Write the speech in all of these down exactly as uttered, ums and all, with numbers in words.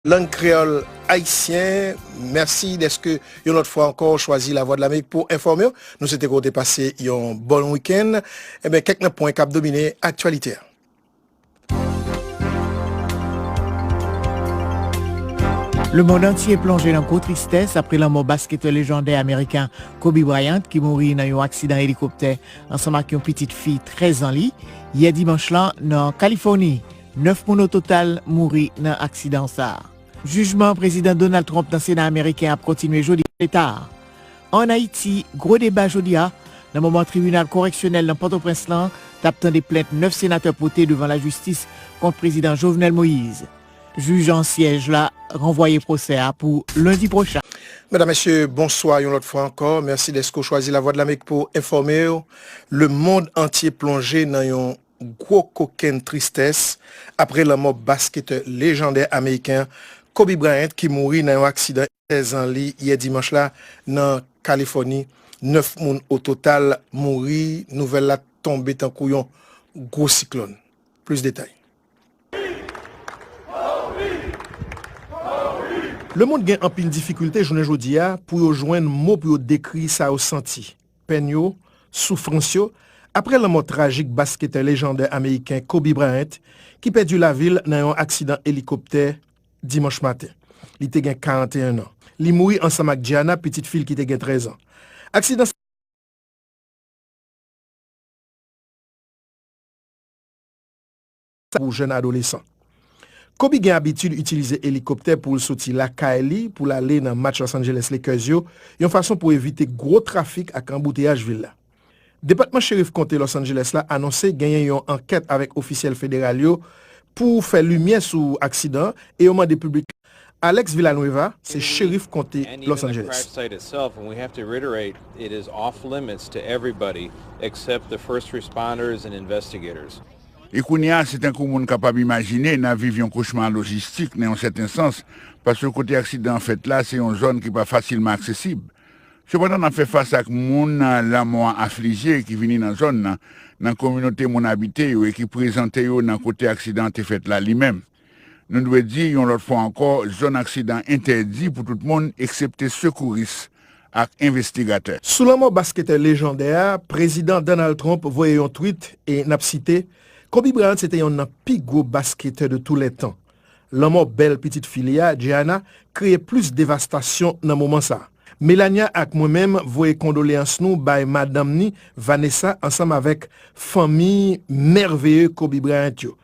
Lang kreyòl ayisyen. Mèsi dèske yon lòt fwa ankò w chwazi Lavwadlamerik pou enfòme w. Nou swete ke w te pase yon bon wikenn. Enben, kèk nan pwen k ap domine aktyalite a. Lemonn antye plonje nan gwo tristès apre lanmò basketè lejandè ameriken Kobe Bryant ki mouri nan yon aksidan elikoptè ansanm ak yon pitit fi trèz an li yè dimanch lan nan Kalifòni. Nèf moun ototal mouri nan aksidan sa a. Jijman Prezidan Donald Trump nan Sena ameriken ap kontinye jodi leta a. Ann Ayiti, gwo deba jodi a nan moman tribinal koreksyonèl nan Pòtoprens lan t ap tande plent nèf senatè pote devan lajistis kont Prezidan Jovenel Moïse. Jij an syèj la ranvwaye pwosè a pou lendi pwochen. Medam, mesye, bonswa yon lòt fwa ankò. Mèsi dèske w chwazi Lavwadlamerik pou enfòme w. Lemonn antye plonje nan yon gwo kokenn tristès apre lanmò basketè lejandè ameriken an Kobe Bryant ki mouri nan yon aksidan trèz an li yè dimanch la nan Kalifòni. Nèf moun ototal mouri. Nouvèl la tonbe tankou yon gwo siklòn. Plis detay. Lemonn gen anpil difikilte jounen jodi a pou yo jwenn mo pou yo dekri sa yo santi, pèn yo, soufrans yo, apre lanmò trajik basketè lejandè ameriken Kobe Bryant, ki pèdi lavi l nan yon aksidan elikoptè dimanch maten. Li te gen karanteyen an. Li mouri ansanm ak Gianna, pitit fi l ki te gen trèz an. Aksidan sa pou jèn adolesan. Kobe gen abitid itilize elikoptè pou l soti lakay li pou l ale nan match Los Angeles Lakers yo, yon fason pou evite gwo trafik ak anbouteyaj vil la. Depatman Cherif Konte Los Angeles la anonse genyen yon ankèt avèk ofisyèl federal yo pou fè limyè sou aksidan an e yo mande piblik la. Alex Villanueva se cherif konte Los Angeles. E kounye a, se tankou moun kapab imajine, n ap viv yon kochma lojistik nan yon sèten sans, paske kote aksidan an fèt la, se yon zòn ki pa fasilman aksesib. Sepandan, n ap fè fas ak moun lanmò a aflije ki vini nan zòn nan, nan kominote moun abite yo e ki prezante yo nan kote aksidan an te fèt la li menm. Nou dwe di, yon lòt fwa ankò, zòn aksidan entèdi pou tout moun, eksepte sekouris ak envestigatè. Sou lanmò basketè lejandè a, Prezidan Donald Trump voye yon twit e n ap site, Kobe Bryant se te yonn nan pi gwo basketè de tou lè tan. Lanmò bèl pitit fi li a, Gianna, kreye plis devastasyon nan moman sa a. Melania ak mwen menm voye kondoleyans nou bay madanm ni, Vanessa, ansanm avèk fanmi mèveye Kobe Bryant yo.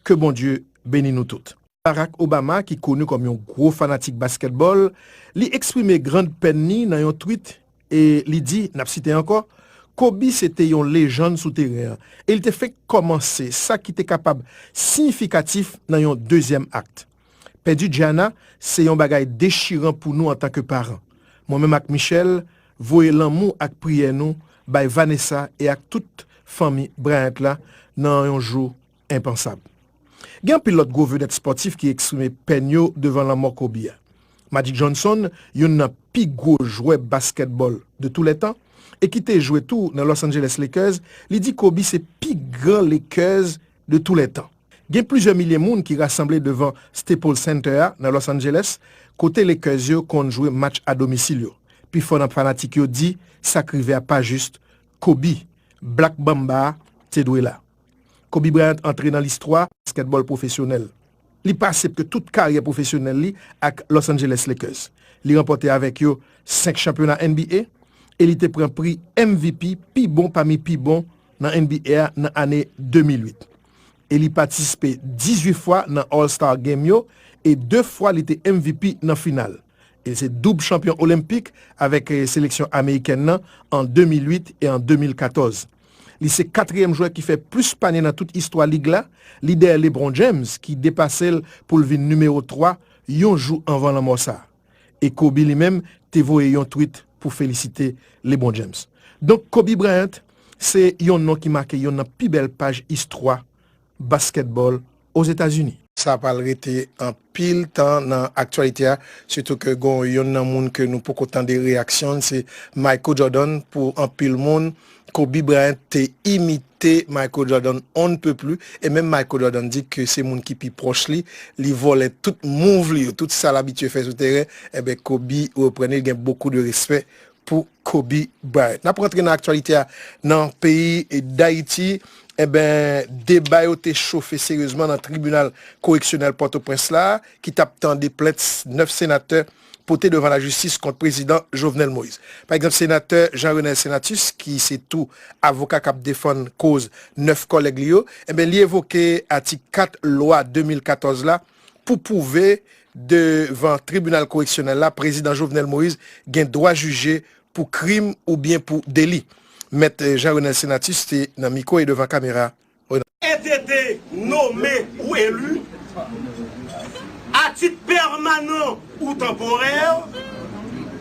Ke Bondye beni nou tout. Barack Obama, ki koni kòm yon gwo fanatik baskètbòl, li eksprime grann pèn ni nan yon twit e li di, n ap site ankò, Kobe se te yon lejann sou teren an e li te fenk kòmanse sa ki te kapab siyifikatif nan yon dezyèm ak. Pèdi Gianna se yon bagay dechiran pou nou antanke paran. Mwen menm ak Michelle voye lanmou ak priyè nou bay Vanessa e ak tout fanmi Bryant la nan yon jou enpansab. Gen anpil lòt gwo vedèt spòtif ki eksprime pèn yo devan lanmò Kobe a. Magic Johnson, youn nan pi gwo jwè baskètbòl de tou lè tan, e ki te jwe tou nan Los Angeles Lakers, li di Kobe se pi gran Lakers de tou lè tan. Gen plizyè milye moun ki rasanble devan Staples Center a nan Los Angeles, kote Lakers yo konn jwe match a domisil yo. Pifò nan fanatik yo di sa k rive a pa jis Kobe, Black Mamba a, te dwe la. Kobe Bryant antre nan listwa baskètbòl pwofesyonèl. Li pase preske tout karyè pwofesyonèl li ak Los Angeles Lakers. Li ranpòte avèk yo senk chanpyona N B A e li te pran pri M V P pi bon pami pi bon nan N B A a nan ane de mil uit. E li patisipe dizuit fwa nan All-Star Game yo e de fwa li te M V P nan final. E li se doub chanpyon olenpik avèk eh, seleksyon amerikèn nan an de mil uit e an de mil katòz. Li se katriyèm jwè ki fè plis panye nan tout istwa lig la, li dèyè LeBron James ki depase l pou l vin nimewo twa yon jou anvan lanmò sa a. E Kobe li menm te voye yon twit pou felisite LeBron James. Donk Kobe Bryant se yon non ki make yonn nan pi bèl paj istwa baskètbòl Ozetazini. Sa pral rete anpil tan nan aktyalite a, sitou ke gon yonn nan moun ke nou poko tande reyaksyon l, se Michael Jordan. Pou anpil moun, Kobe Bryant te imite Michael Jordan on ne peut plus, e menm Michael Jordan di ke se moun ki pi pwòch li, li vòlè tout move li yo, tout sa l abitye fè sou teren, enben Kobe reprann li, gen bokou de respè pou Kobe Bryant. N ap rantre nan aktyalite a nan peyi Dayiti. Enben, deba yo te chofe seryezman nan tribinal koreksyonèl Pòtoprens la, ki t ap tande plent nèf senatè pote devan lajistis kont prezidan Jovenel Moïse. Pa egzanp, senatè Jean Renel Senatus, ki se tou avoka k ap defann koz nèf kòlèg li yo, enben, li evoke atik kat lwa de mil katòz la pou pwouve devan tribinal koreksyonèl la, prezidan Jovenel Moïse gen dwa jije pou krim oubyen pou deli. Mèt, eh, Jean Renel Senatus te nan mikwo e devan kamera. Ete te nome ou eli, a tit pèmanan ou tanporè,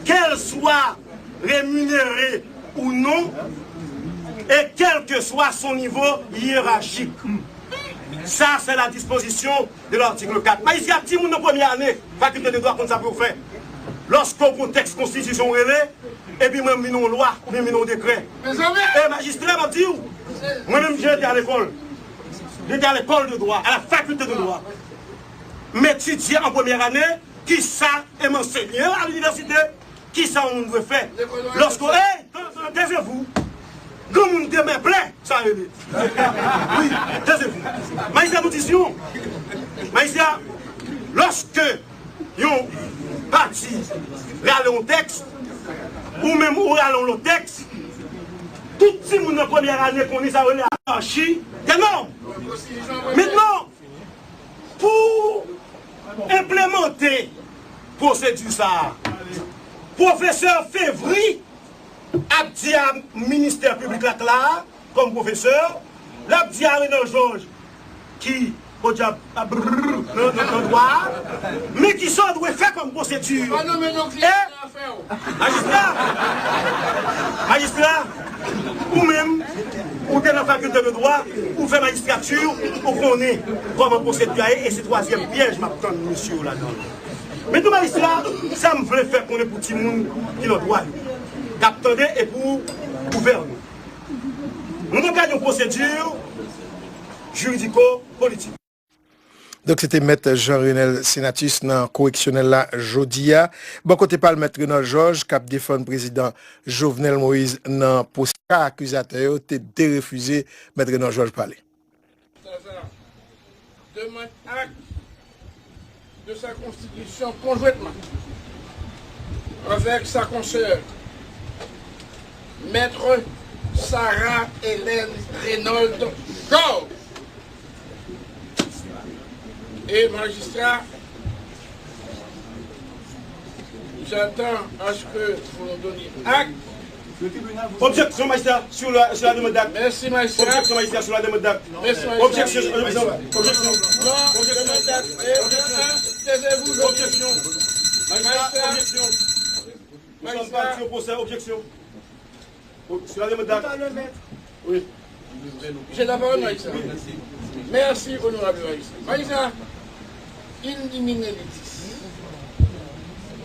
kèlswa reminere ou non, e kèlkeswa son nivo yerachik. Sa, se la dispozisyon de l'article quatre. Majistra, timoun nan premyè ane fakilte de dwa konn sa pou yo fè. Lòske yon tèks konstitisyon rele, epi mwen m vin yon lwa, oubyen m vin yon dekrè. E majistra, m ap di w, mwen menm, je te a lekòl. Je te a lekòl de dwa, a la fakilte de dwa. M etidye an premyè ane, kisa, e m ansenye a linivèsite, kisa yon moun dwe fè lòske, hey, taisez-vous. Granmoun demen plen, sa rele. Wi, taisez-vous. Majistra, nou di si yon. Majistra, lòske yon pati rale yon tèks, ou menm ou rale yon lòt tèks, tout timoun nan premyè ane konnen sa rele anarchi de nòm. Mentnan, pou enplemante pwosedi sa a, pwofesè Fevry ap di a ministè piblik la k la a, kòm pwofesè, l ap di a Renel Georges, ki, podyab, ap brrr nan, nan, nan dwa a, men kisa w dwe fè kòm pwosedi. Pa nonmen non kliyè nan afè w. Majistra! Majistra! Ou menm, ou te nan fakilte de dwa, ou fè majistrati, ou konnen kòman pwosedi a ye, e se twazyèm pyèj m ap tann mesye yo ladan l. Men tou majistra, sa m vle fè konnen pou timoun ki nan dwa yo, k ap tande e pou gouvènman. Nou nan kad yon pwosedi jiridiko-politik. Donk, se te mèt Jean Renel Senatus nan koreksyonèl la jodi a. Bò kote pa l, mèt Renel Georges, k ap defann prezidan Jovenel Moïse nan pwosè, akizatè yo te derefize mèt Renel Georges pale. Demande acte de sa constitution conjointement avec sa consoeur, Maître Sarah Hélène Raynold Georges. Et magistrat, j'attends à ce que vous nous donniez acte. Objection, magistrat, sur la, sur la demande d'acte. Merci, magistrat. Objection, magistrat, sur la demande d'acte. Merci, magistrat. Objection, objection, objection. Non, objection, demande d'acte. Objection. Taisez-vous, objection. Magistrat, objection. Nous sommes partis au procès, objection. Sur la demande d'acte. Oui. J'ai la parole, magistrat. Merci, honorable magistrat. Magistrat, in limine litis.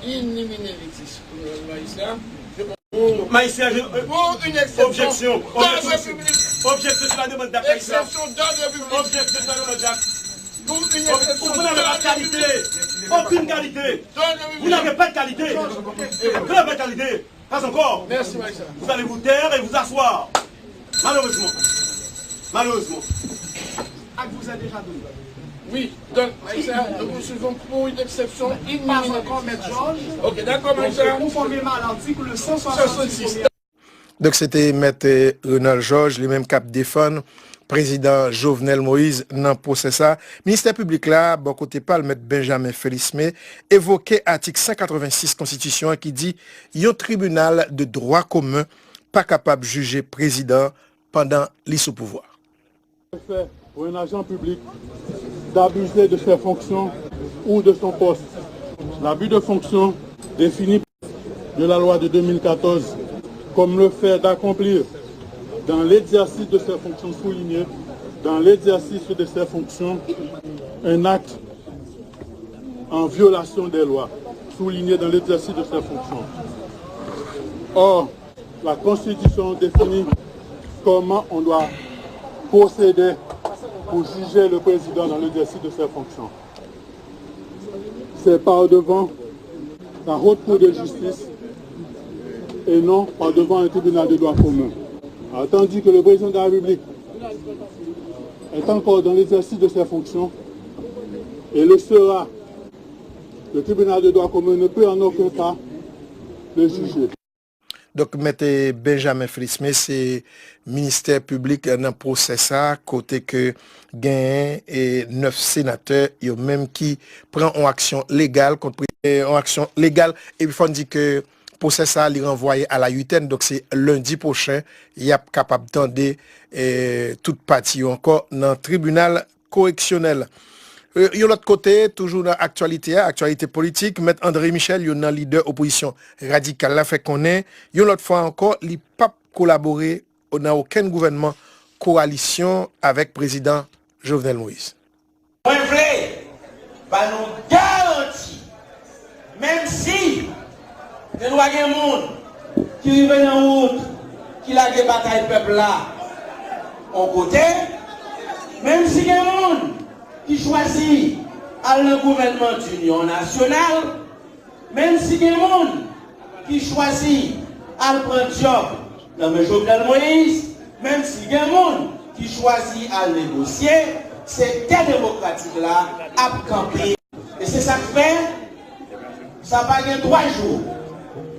In limine litis, honorable magistrat. Magistrat, je, euh, pour une exception, objection, d'ordre public. Objection sur la demande d'acte, magistrat. Exception d'ordre public. Objection sur la demande d'acte. Pour une exception d'ordre public. Vous n'avez pas de qualité. Aucune qualité. D'ordre public. Vous n'avez pas de qualité. Vous n'avez pas de qualité. Pas encore. Merci, magistrat. Vous allez vous taire et vous asseoir. Malheureusement. Malheureusement. Acte vous est déjà donné. Oui, donc, magistrat, nous poursuivons pour une exception. Pas encore, maître Georges. Ok, d'accord, magistrat. Conformément à l'article cent soixante-six. Donk, se te mèt, eh, Renel Georges, li menm k ap defann prezidan Jovenel Moïse nan pwosè sa. Ministè piblik la, bò kote pa l, mèt Benjamin Felismé, evoke atik san katrevensis konstitisyon an ki di yon tribinal de dwa komen pa kapab jije prezidan pandan li sou pouvwa. Fait pour un agent public d'abuser de ses fonctions ou de son poste. L'abus de fonction défini de la loi de deux mille quatorze comme le fait d'accomplir dans l'exercice de ses fonctions soulignées dans l'exercice de ses fonctions, un acte en violation des lois soulignées dans l'exercice de ses fonctions. Or, la Constitution définit comment on doit procéder pour juger le président dans l'exercice de ses fonctions. C'est par devant la Haute Cour de justice et non par devant un tribunal de droit commun. Alors, tandis que le président de la République est encore dans l'exercice de ses fonctions et le sera, le tribunal de droit commun ne peut en aucun cas le juger. Donk, Mèt Benjamin Felismé se ministè piblik nan pwosè sa, kote ke genyen e nèf senatè yo menm ki pran yon aksyon legal kont yon aksyon legal, epi fò n di ke pwosè sa li ranvwaye a la uitèn, donk se lendi pwochen y ap kapab tande e tout pati yo ankò nan tribinal koreksyonèl. Yon lòt kote, toujou nan aktyalite a, aktyalite politik, Mèt André Michel, youn nan lidè opozisyon radikal la, fè konnen yon lòt fwa ankò li p ap kolabore nan okenn gouvènman kowalisyon avèk prezidan Jovenel Moïse. Mwen vle ba nou garanti, menm si gen dwa gen moun ki rive nan wout, ki lage batay pèp la yon kote, menm si gen moun ki chwazi al nan gouvènman dinyon nasyonal, menm si gen moun ki chwazi al pran djòb nan men Jovenel Moïse, menm si gen moun ki chwazi al negosye, sektè demokratik la ap kanpe. E se sa k fè, sa pa gen twa jou,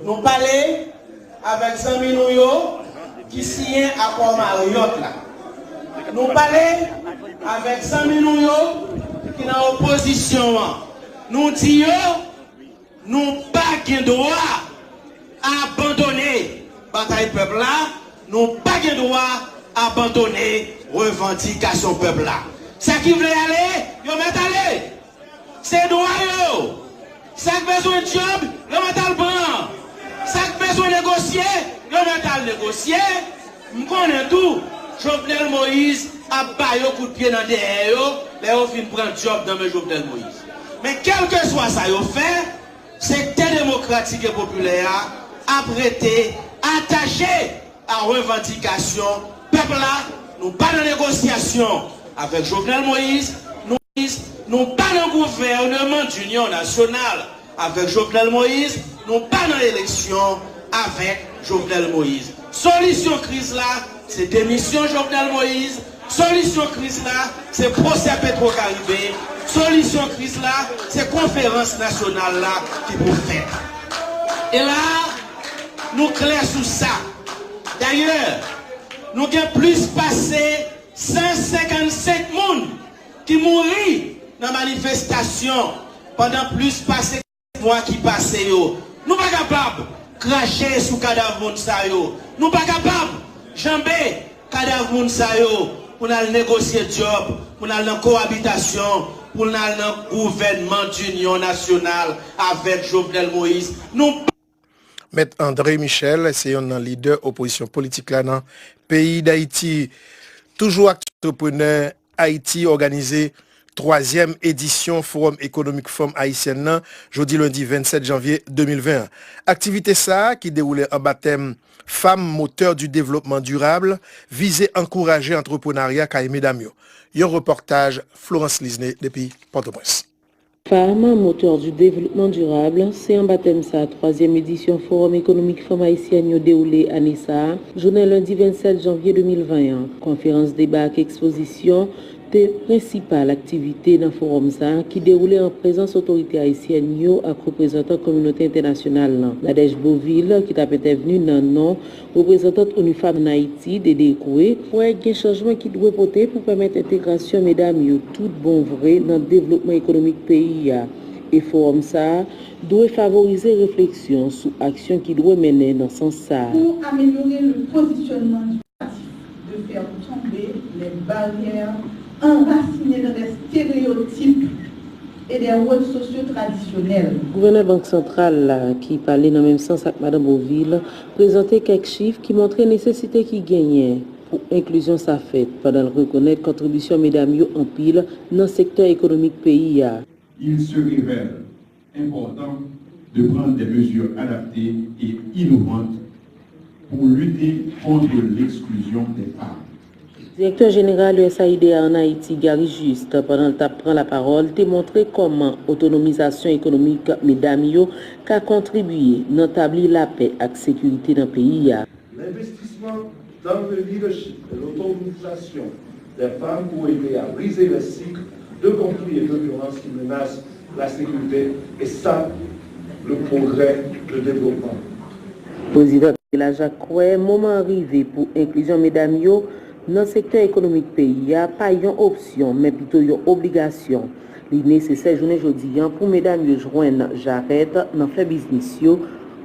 nou pale avèk zanmi nou yo ki siyen akò Marriott la. Nou pale avèk zanmi nou yo ki nan opozisyon an. Nou di yo, nou pa gen dwa abandone batay pèp la, nou pa gen dwa abandone revandikasyon pèp la. Sa ki vle ale, yo mèt ale. Se dwa yo. Sa k bezwen djòb, yo mèt al pran. Sa k bezwen negosye, yo mèt al negosye. M konnen tou, Jovenel Moïse ap ba yo kout pye nan dèyè yo lè yo fin pran djòb nan men Jovenel Moïse. Men kèlkeswa sa yo fè, sektè demokratik e popilè a ap rete atache a revandikasyon pèp la. Nou pa nan negosyasyon avèk Jovenel Moïse, nou, nou pa nan gouvèneman dinyon nasyonal avèk Jovenel Moïse, nou pa nan eleksyon avèk Jovenel Moïse. Solisyon kriz la, se demisyon Jovenel Moïse. Solisyon kriz la, se pwosè Petwokaribe. Solisyon kriz la, se konferans nasyonal la ki pou fèt. E la, nou klè sou sa. Dayè, nou gen plis pase san senkannsenk moun ki mouri nan manifestasyon pandan plis pase mwa ki pase yo. Nou pa kapab krache sou kadav moun sa yo. Nou pa kapab janbe kadav moun sa yo pou n al negosye djòb, pou n al nan kowabitasyon, pou n al nan gouvènman dinyon nasyonal avèk Jovenel Moïse. Nou pa Mèt André Michel se yonn nan lidè opozisyon politik la nan peyi Dayiti. Toujou ak Antreprenè Ayiti òganize twazyèm edisyon Fowòm Ekonomik Fanm Ayisyèn nan jodi lendi vennsèt janvye de mil ven an. Aktivite sa a, ki dewoule anba tèm Femmes moteurs du développement durable, vize ankouraje antreprenarya kay medam yo. Yon repòtaj Florence Lisne depi Pòtoprens. Femmes moteurs du développement durable, se anba tèm sa twazyèm edisyon Fowòm Ekonomik Fanm Ayisyèn yo dewoule ane sa a, jounen lendi vennsèt janvye de mil ven an. Konferans deba ak ekspozisyon te prensipal aktivite nan fowòm sa a ki dewoule an prezans otorite ayisyèn yo ak reprezantan kominote entènasyonal lan. Nadège Beauvil, ki t ap entèvni nan non reprezantant ONU Femmes ann Ayiti, Dede Ekoué, kwè gen chanjman ki dwe pote pou pèmèt entegrasyon medam yo tout bon vre nan devlopman ekonomik peyi a. E fowòm sa a dwe favorize refleksyon sou aksyon ki dwe mennen nan sans sa a. Pour améliorer le positionnement du de faire tomber les barrières enracinées dans des stéréotypes et des rôles sociaux traditionnels. Gouvènè Bank Santral la, ki pale nan menm sans ak Madan Beauvil, prezante kèk chif ki montre nesesite ki genyen Pou enklizyon sa fèt pandan l rekonèt kontribisyon medam yo anpil nan sektè ekonomik peyi a. Il se révèle important de prendre des mesures adaptées et innovantes pour lutter contre l'exclusion des femmes. Direktè jeneral U S A I D a ann Ayiti, Gary Juste, pandan l t ap pran lapawòl, te montre kòman otonomizasyon ekonomik medam yo ka kontribye nan tabli lapè ak sekirite nan peyi a. L'investissement dans le leadership et l'autonomisation des femmes pour aider à briser les cycles de conflits et de violence qui menacent la sécurité et sapent le progrès de développement. Prezidan Lajak kwè moman an rive pou enklizyon medam yo nan sektè ekonomik peyi a pa yon opsyon, men pito yon obligasyon. Li nesesè jounen jodi a pou medam yo jwenn jarèt nan fè biznis yo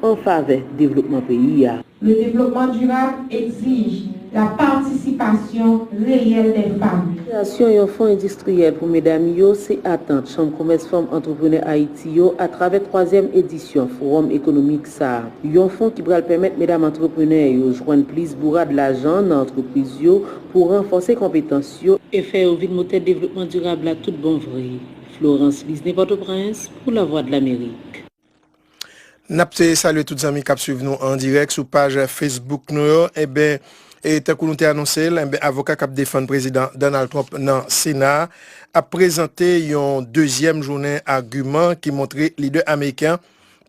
an favè devlopman peyi a. Le développement durable exige la participation réelle des femmes. Kreyasyon yon fon endistriyèl pou medam yo se atant Chanm Komès Fanm Antreprenè Ayiti yo atravè twazyèm edisyon Fowòm Ekonomik sa a. Yon fon ki pral pèmèt medam antreprenè yo jwenn plis bourad lajan nan antrepriz yo pou ranfòse konpetans yo e fè yo vin motè devlopman dirab la tout bon vre. Florence Bisney, Pòtoprens, pou Lavwadlamerik. N ap te salye tout zanmi k ap swiv nou an dirèk sou paj Facebook nou yo. Enben, e tankou nou te anonse l, enben, avoka k ap defann Prezidan Donald Trump nan Sena a ap prezante yon dezyèm jounen agiman ki montre lidè ameriken an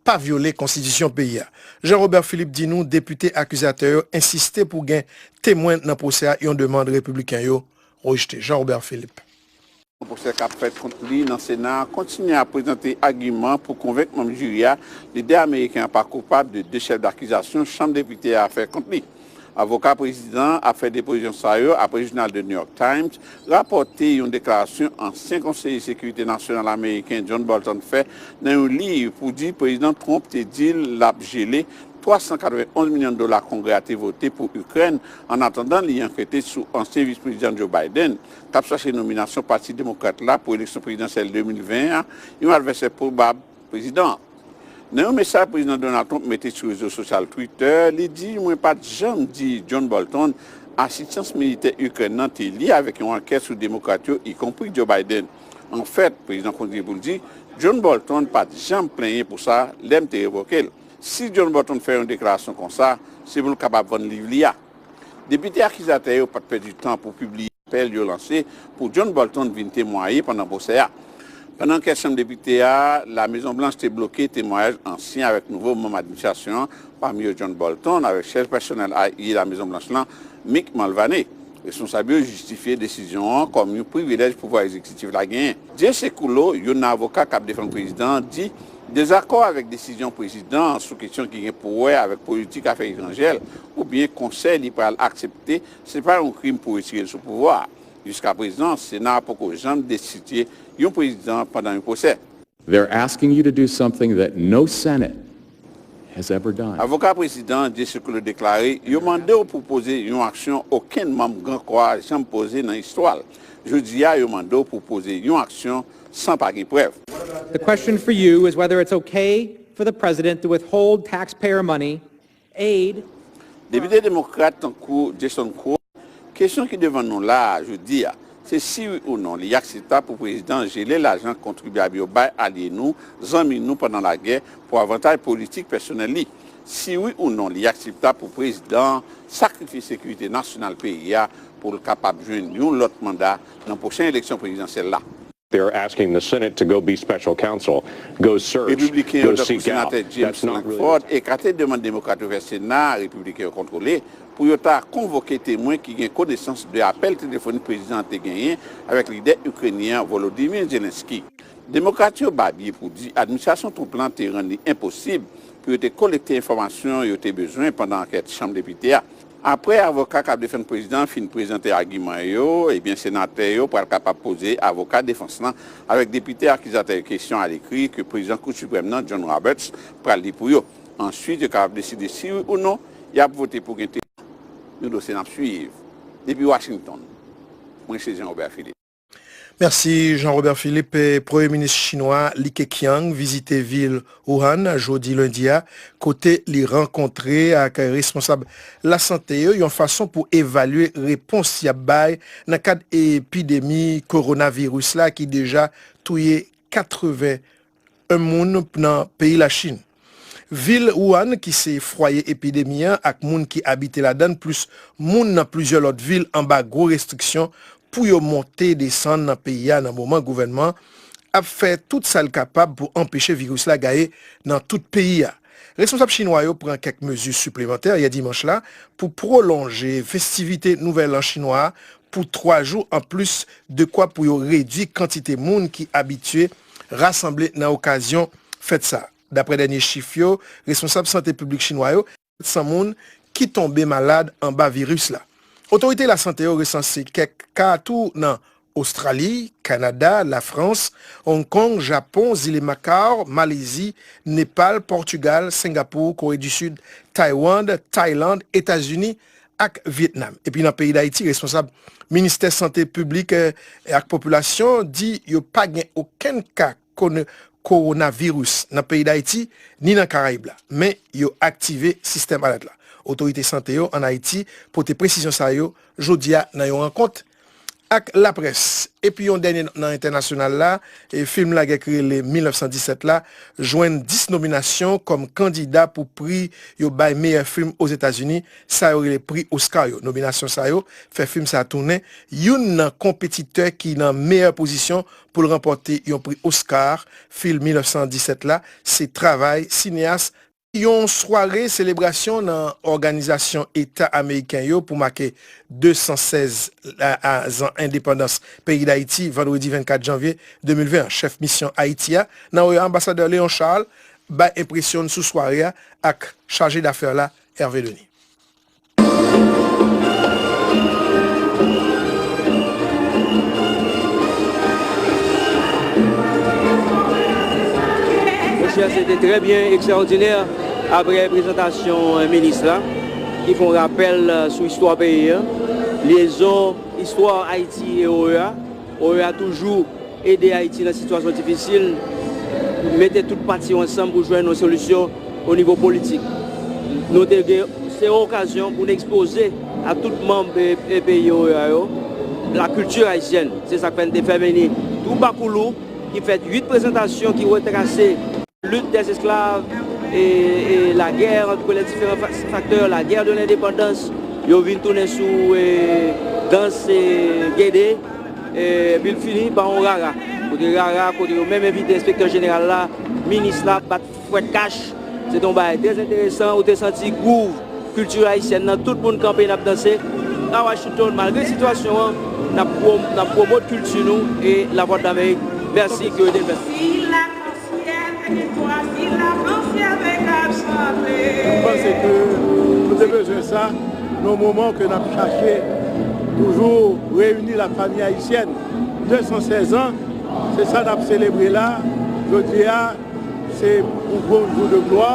pa vyole konstitisyon peyi a. Jean Robert Philippe di nou depite akizatè yo ensiste pou gen temwen nan pwosè a, yon demann repibliken yo rejte. Jean Robert Philippe. Pwosè k ap fèt kont li nan Sena a kontinye ap prezante agiman pou konvenk manm jiri a lidè ameriken an pa koupab de de chèf dakizasyon Chanm Depite a fè kont li. Avoka prezidan an ap fè depozisyon sa yo apre jounal The New York Times rapòte yon deklarasyon ansyen konseye sekirite nasyonal ameriken John Bolton fè nan yon liv pou di Prezidan Trump te di l l ap jele twa san katrevenn onz milyon dola Kongrè a te vote pou Ikrèn, annatandan li ankete sou ansyen Vis Prezidan Joe Biden, k ap chache nominasyon Pati Demokrat la pou eleksyon prezidansyèl de mil ven an, yon advèsè pwobab prezidan an. Nan yon mesaj Prezidan Donald Trump mete sou rezo sosyal Twitter, li di, mwen pa t janm di John Bolton asistans militè Ikrèn nan te lye avèk yon ankèt sou Demokrat yo, ikonpri Joe Biden. Anfèt, prezidan kontinye pou l di, John Bolton pa t janm plenyen pou sa lè m te revoke l. Si John Bolton fè yon deklarasyon konsa, se pou l kapab vann liv li a. Depite akizatè yo pa t pèdi tan pou pibliye apèl yo lanse pou John Bolton vin temwaye pandan pwosè a. Pandan ankèt Chanm Depite a, La Mezon Blanch te bloke temwayaj ansyen avèk nouvo manm administrasyon an, pami yo John Bolton, avèk chèf pèsonèl alye La Mezon Blanch lan, Mick Mulvaney. Responsab yo jistifye desizyon an kòm yon privilèj pouvwa egzekitif la genyen. Jay Sekulow, youn nan avoka k ap defann prezidan an, di dezakò avèk desizyon prezidan an sou kesyon ki gen pou wè avèk politik afè etranjè l oubyen konsèy li pral aksepte, se pa yon krim pou retire l sou pouvwa a. Jiskaprezan, Sena a poko janm destitye yon prezidan pandan yon pwosè. They're asking you to do something that no Senate has ever done. Avoka prezidan an, Jay Sekulow, deklare, yo mande w pou poze yon aksyon okenn manm Gran Kò a janm poze nan istwa l. Jodi a, yo mande w pou poze yon aksyon san pa gen prèv. The question for you is whether it's okay for the president to withhold taxpayer money, aid. Depite demokrat tankou Jason Crow, kesyon ki devan nou la a jodi a, se si wi ou non li akseptab pou prezidan an jele lajan kontribyab yo bay alye nou, zanmi nou pandan lagè pou avantaj politik pèsonèl li. Si wi ou non li akseptab pou prezidan an sakrifye sekirite nasyonal peyi a pou l kapab jwenn yon lòt manda nan pwochen eleksyon prezidansyèl la. They're asking the Senate to go be special counsel, go search, Repibliken yo, go tankou seek out. Senatè James Lankford, ekate demann demokrat yo fè Sena a, Repibliken yo kontwole, pou yo ta konvoke temwen ki gen konesans de apèl telefonik prezidan an te genyen avèk lidè ikrenyen an, Volodymyr Zelensky. Demokrat yo babye pou di administrasyon Trump lan te rann li enposib pou yo te kolekte enfòmasyon yo te bezwen pandan ankèt Chanm Depite a. Apre avoka k ap defann prezidan an fin prezante agiman yo, ebyen, senatè yo pral kapab poze avoka defans lan avèk depite akizatè yo kesyon alekri ke prezidan Kou Siprèm nan, John Roberts, pral li pou yo. Answit, yo kapab deside si wi ou non y ap vote pou gen temwen. Yon dosye n ap swiv. Depi Washington, mwen se Jean Robert Philippe. Mèsi, Jean Robert Philippe. Premye minis chinwa Li Keqiang vizite vil Wuhan jodi lendi a, kote li rankontre ak responsab lasante yo, yon fason pou evalye repons y ap bay nan kad epidemi kowonaviris la ki deja touye katreven en moun nan peyi Lachin. Vil Wuhan, ki se fwaye epidemi an ak moun ki abite ladan l, plis moun nan plizyè lòt vil anba gwo restriksyon pou yo monte desann nan peyi a nan moman gouvènman an ap fè tout sa l kapab pou anpeche viris la gaye nan tout peyi a. Responsab chinwa yo pran kèk mezi siplemantè yè dimanch la pou pwolonje festivite Nouvèl An chinwa a pou twa jou anplis, dekwa pou yo redui kantite moun ki abitye rasanble nan okazyon fèt sa. Daprè dènye chif yo, responsab sante piblik chinwa yo, sèt san moun ki tonbe malad anba viris la. Otorite lasante yo resanse kèk ka tou nan Ostrali, Kanada, Lafrans, Hong Kong, Japon, Zile Macau, Malezi, Nepal, Pòtigal, Sengapou, Kore di Sid, Taiwan, Tayland, Etazini ak Vyetnam. Epi nan peyi Dayiti, responsab Ministè Sante Piblik, eh, ak Popilasyon di yo pa gen okenn ka kowonaviris nan peyi Dayiti ni nan Karayib la, men yo aktive sistèm alèt la. Otorite sante yo ann Ayiti pote presizyon sa yo jodi a nan yon rankont ak laprès. Epi yon dènye nan entènasyonal la, e fim lagè ki rele mil nèf san disèt la jwenn dis nominasyon kòm kandida pou pri yo bay meyè fim Ozetazini, sa yo rele pri Oscar yo. Nominasyon sa yo fè fim sa a tounen youn nan konpetitè ki nan meyè pozisyon pou l ranpòte yon pri Oscar. Fim mil nèf san disèt la se travay sineyas. Yon sware selebrasyon nan Òganizasyon Eta Ameriken yo pou make de san sèz a, a, zan endepandans peyi Dayiti, vandredi vennkat janvye de mil ven an. Chèf misyon Ayiti a nan O E A, anbasadè Léon Charles, bay enpresyon n sou sware a ak chaje dafè la, Hervé Denis. Monchè, se te trè byen, ekstraòdinè, aprè prezantasyon, eh, minis la, ki fè yon rapèl, eh, sou istwa peyi a, lyezon, istwa Ayiti e O E A. O E A toujou ede Ayiti nan sitiyasyon difisil, mete tout pati yo ansanm pou jwenn yon solisyon o nivo politik. Nou te gen, se yon okazyon pou n ekspoze a tout manm e, e peyi O E A yo la kilti ayisyèn. Se sa k fè n te fè vini Twoubakoulou, ki fèt uit prezantasyon ki retrase lit dèz esklav e, e lagè ant lè diferan fa-, faktè, lagè de lendepandans, yo vin tounen sou, e, dans, e, gede, e, epi l fini pa yon rara. Kote rara, kote yo menm envite enspektè jeneral la, minis la, bat fwèt kach. Se te yon bagay trè enteresan, ou te santi gwouv kilti ayisyèn nan, tout moun kanpe n ap danse. A Washington, malgre sitiyasyon an, n ap pwo-, n ap pwomot kilti nou e Lavwadlamerik. Mèsi, ke Dye beni. M panse ke nou te bezwen sa nan yon moman ke n ap chache toujou reyini lafanmi ayisyèn. De san sèz an, se sa n ap selebre la. Jodi a, se yon gwo jou de glwa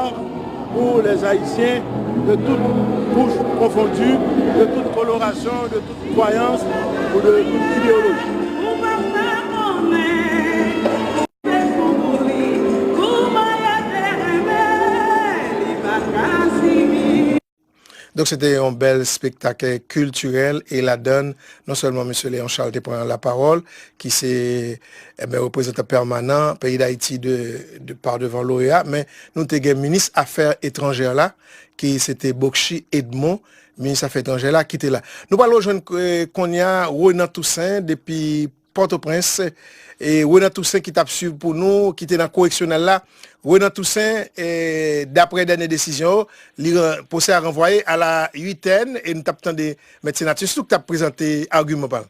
pou lèzayisyen de tout kouch konfondi, de tout kolorasyon, de tout kwayans ou de tout ideyoloji. Donk, se te yon bèl espektak kiltirèl e ladan l, non sèlman mesye Léon Charles te pran lapawòl, ki se, enben, reprezantan pèmanan peyi Dayiti de, de, pa devan l'O E A, men nou te gen minis afè etranjè la, ki se te Bokchi Edmond, minis afè etranjè la, ki te la. Nou pral rejwenn, eh, kounye a Renan Toussaint depi Pòtoprens, e Renan Toussaint ki t ap swiv pou nou, ki te nan koreksyonèl la. Renan Toussaint, e, daprè dènye desizyon yo, li ran-, pwosè a ranvwaye a la uitèn, e nou t ap tande Mèt Senatus tou ki t ap prezante agiman pa l.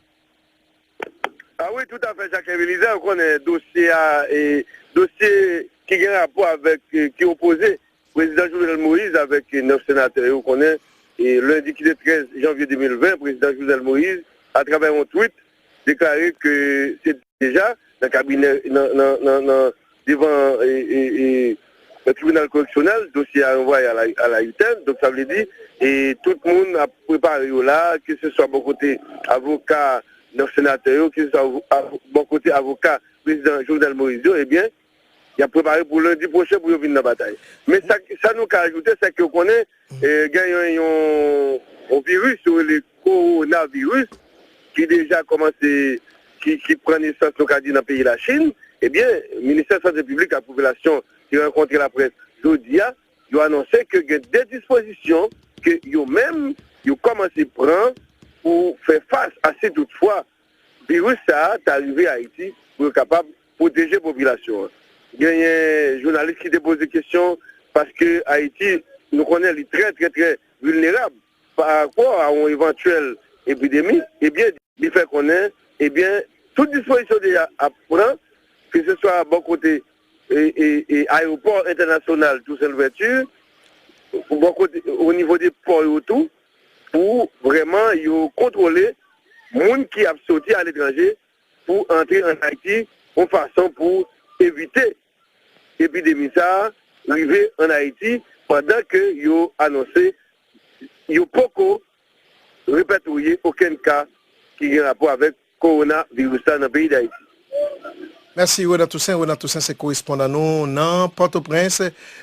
A wi, toutafè, Jacques Belizaire, ou konnen dosye a, e, dosye ki gen rapò avèk, e, ki opoze Prezidan Jovenel Moïse avèk nèf senatè yo, ou konnen, e, lendi ki te trèz janvye de mil ven, Prezidan Jovenel Moïse, atravè yon tweet, deklare ke se deja nan kabinè, nan, nan, nan, nan, devan, e, e, e, tribinal koreksyonèl, dosye a ranvwaye a la, a la uitèn. Donk, sa vle di, e, tout moun ap prepare yo la, ke se swa bò kote avoka, nan senatè yo, ke se swa avo- avo- bò kote avoka prezidan Jovenel Moïse yo, ebyen, y ap prepare pou lendi pwochen pou yo vin nan batay. Men sa, sa nou ka ajoute, se ke w konnen, eh, gen yon, yon, yon viris, yo rele kowonaviris, ki deja kòmanse, ki, ki pran nesans, nou ka di, nan peyi Lachin. Ebyen, Ministè Sante Piblik ak Popilasyon ki rankontre laprès jodi a, yo anonse ke gen de dispozisyon ke yo menm, yo kòmanse pran pou fè fas a si toutfwa viris sa a ta rive Ayiti, pou yo kapab pwoteje popilasyon an. Genyen jounalis ki te poze kesyon, paske Ayiti, nou konnen li trè, trè, trè vilnerab pa rapò a yon evantyèl epidemi, ebyen, li fè konnen, ebyen, tout dispozisyon deja ap pran, ke se swa bò kote, e, e, e, ayewopò entènasyonal Toussaint Louverture, bò kote, o nivo de pò yo tou, pou vrèman yo kontwole moun ki ap soti aletranje pou antre ann Ayiti, yon fason pou evite epidemi sa a rive ann Ayiti, pandan ke yo anonse yo poko repètriye okenn ka ki gen rapò avèk kowonaviris la nan peyi Dayiti. Mèsi, Renan Toussaint. Renan Toussaint se korespondan nou nan Pòtoprens.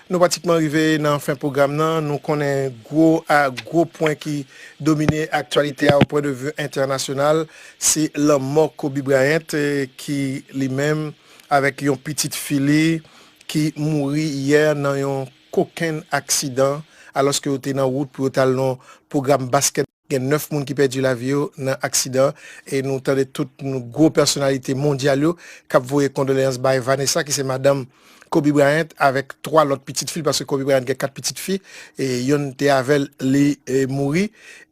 Nou pratikman rive nan fen pwogram nan. Nou konnen gwo a gwo pwen ki domine aktyalite a, o pwen de vi entènasyonal, se lanmò Kobe Bryant, eh, ki li menm avèk yon pitit fi li ki mouri yè nan yon kokenn aksidan, alòske yo te nan wout pou yo t al nan pwogram baskèt. Gen nèf moun ki pèdi lavi yo nan aksidan, e nou tande tout nou gwo pèsonalite mondyal yo k ap voye kondoleyans bay Vanessa, ki se madanm Kobe Bryant, avèk twa lòt pitit fi l, paske Kobe Bryant gen kat pitit fi, e yonn te avè l, li, e, mouri.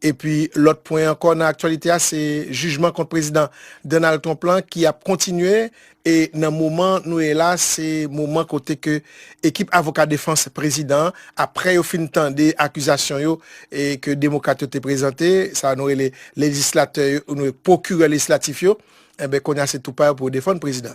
Epi lòt pwen ankò nan aktyalite a, se jijman kont prezidan Donald Trump lan ki ap kontinye, e nan moman nou ye la, se moman kote ke ekip avoka defans prezidan an, apre yo fin tande akizasyon yo, e ke demokrat yo te prezante, sa nou rele lejislatè yo, nou rele pwokirè lejislatif yo, enben, kounye a se tou pa yo pou yo defann prezidan.